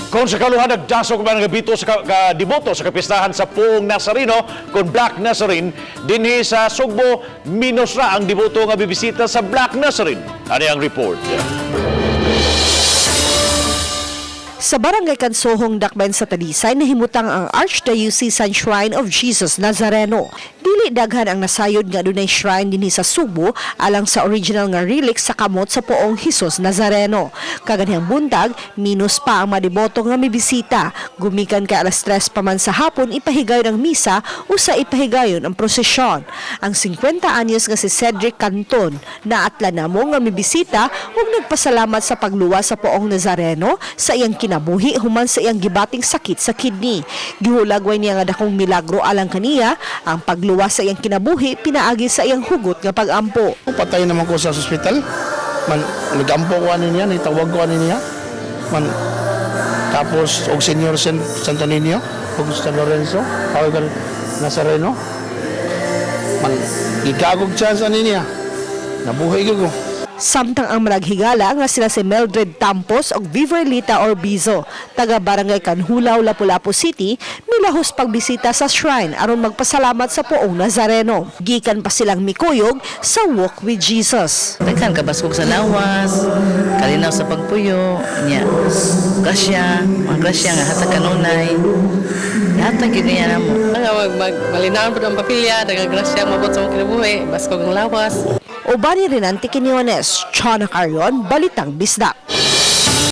Kung sa kaluhan nagdasok ba nga bito sa ka deboto sa kapistahan sa Poong Nazareno kon Black Nazarene, dinhi sa Sugbo minus ra ang deboto nga bibisita sa Black Nazarene. Ani ang report. Sa Barangay Kansohong, Dakbayan sa Talisay, nahimutang ang Archdiocesan Shrine of Jesus Nazareno. Dili daghan ang nasayod nga adunay shrine dinhi sa Sugbo alang sa original nga relic sa kamot sa Poong Jesus Nazareno. Kaganhang buntag, minus pa ang madeboto nga mibisita. Gumikan kay alas 3 pa man sa hapon ipahigayon ang misa usa ipahigayon ang prosesyon. Ang 50 anyos nga si Cedric Canton naatla namo nga mibisita ug nagpasalamat sa pagluwas sa Poong Nazareno sa iyang kinabuhi human sa iyang gibating sakit sa kidney. Gihulagway niya nga dakong milagro alang kaniya ang pagluwas sa iyang kinabuhi pinaagi sa iyang hugot nga pagampo. Patay naman ko sa ospital. Man, nagampo ko ani niya, nitawag ko ani niya. Man, tapos, og Senior Santo Niño, og San Lorenzo, tawag ka Nazareno. Man, gikagog chance ani niya. Nabuhay ko. Samtang ang malaghigala nga sila si Mildred Tampos ug Viverlita Orbizo, taga Barangay Canjulao, Lapu-Lapu City, milahos pagbisita sa shrine aron magpasalamat sa Poong Nazareno. Gikan pa silang mikuyog sa Walk with Jesus. Daghan kabaskog sa lawas, kalinaw sa pagpuyo, nya. Grasya, mga grasya nga hatag kanunay. Hatag gyud niya namo. Nga mag malinawon pud ang pamilya, daghang grasya mabot sa among kinabuhi, baskog ang lawas. Uban ni Renante Quinones, Chana Carion, Balitang Bisdak.